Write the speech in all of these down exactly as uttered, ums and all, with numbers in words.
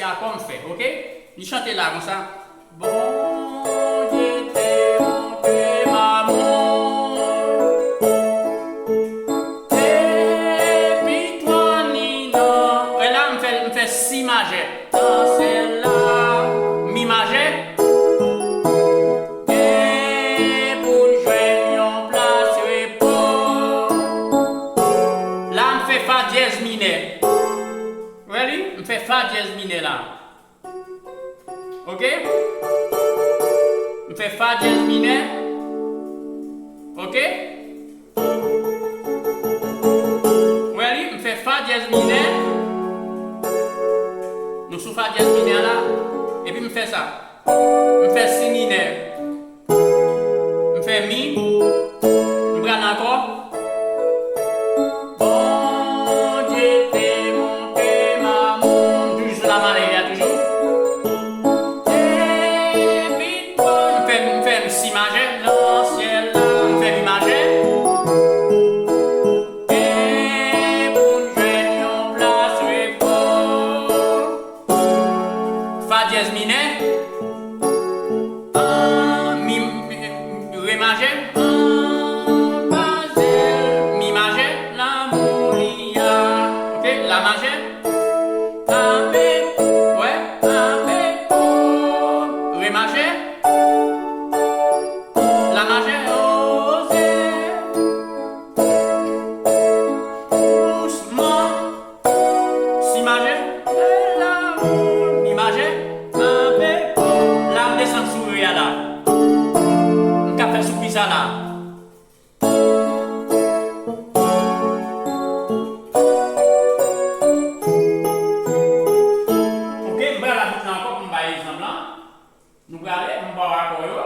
Akò m fè, oke? Li chante la konsa. Bondye te montre m amou. Depi twa ni nan. E la, m fè, m fè si majè. Nan syèl la, mi majè. Gen pou n jwenn yon plas repo. La, m fè fa dyèz minè. Wè li? M fè fa dyèz minè la. Oke? M fè fa dyèz minè. Oke? Wè li? M fè fa dyèz minè. Nou sou fa dyèz minè la. Epi m fè sa. M fè si minè. M fè mi. M pral ankò. Bondye te montre m amou. M toujou sou la majè a toujou. Depi twa, m fè, m fè si majè nan syèl la. M fè mi majè. Gen pou n jwenn yon plas repo. Fa dyèz minè. An, mi, re majè. An, pa zèl, mi majè. Lanmou li a. Oke, la majè. A, B, wè, A, B, O. Re majè. La majè, oze. Dousman. Si majè, la, mi majè, ma, be, la, m desann sou re a la. M ka fè sou pi sa la. Oke, m pral la bout la ankò pou m bay egzanp lan. Nou prale, m ba w akò yo.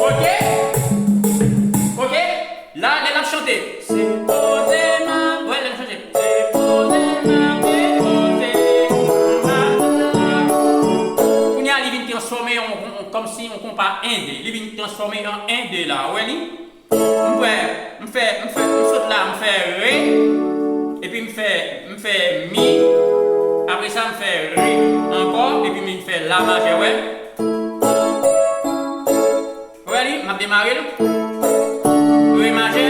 Oke? Oke? La, lè l ap chante. Se poze m ap, wè, lè l chante. Se poze m ap depoze. Kounye a, li vin transfòme an, an, kòmsi yon konpa ende. Li vin transfòme an ende la. Ou wè li? M fè, m fè, m fè, m sot la, m fè re. Epi m fè, m fè mi. Apre sa, m fè re ankò. Epi m fè la majè, wè. Ou wè li, m ap demare l. Re majè,